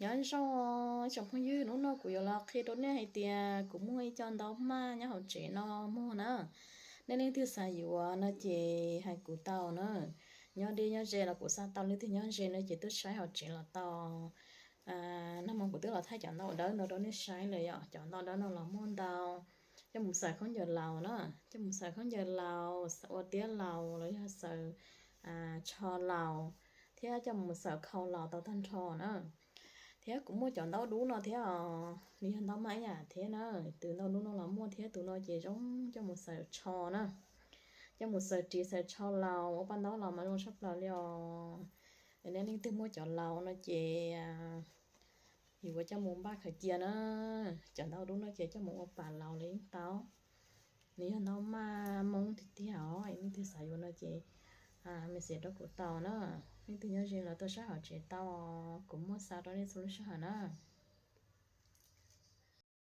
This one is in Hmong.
Nyob zoo tsoom phooj ywg, hnub no kuv yuav los qhia rau nej hais tias kuv muaj ib co ntaub maj nyob hauv tsev no muag na. Nej leej twg xav yuav no ces hais kuv tau na. Nyob deb nyob ze los kuv xa tau, leej twg nyob ze no ces tuaj saib hauv tsev los tau. Nag hmo kuv twb los thaij cov ntau dawb ntau rau nej saib lawm yom. Cov ntau dawb no los muaj ntau, coj mus xaws khaub ncaws laus na, coj mus xaws khaub ncaws laus, xaws ua tiab laus los yog xaws tsho laus, thiab coj mus xaws khau laus tau tag nrho na. Thiab kuv muaj cov ntaub dub no thiab os, nws yog ntaub maj ib yam thiab na. Tus ntaub dub no los muaj thiab, tus no ces zoo coj mus xaws tsho na, coj mus xaws ris xaws tsho laus ua paj ntaub laus mas zoo tshaj plaws li os. Nej leej twg muaj cov laus no ces yuav coj mus npaj khaws cia na. Cov ntaub dub no ces coj mus ua pas laus los yeej tau. Nws yog ntaub maj Hmoob tiag tiag os. Leej twg xav yuav no ces message rau kuv tau na. Leej twg nyob ze los tuaj saib hauv tsev tau, kuv muab xa rau nej txhua lub sij hawm na.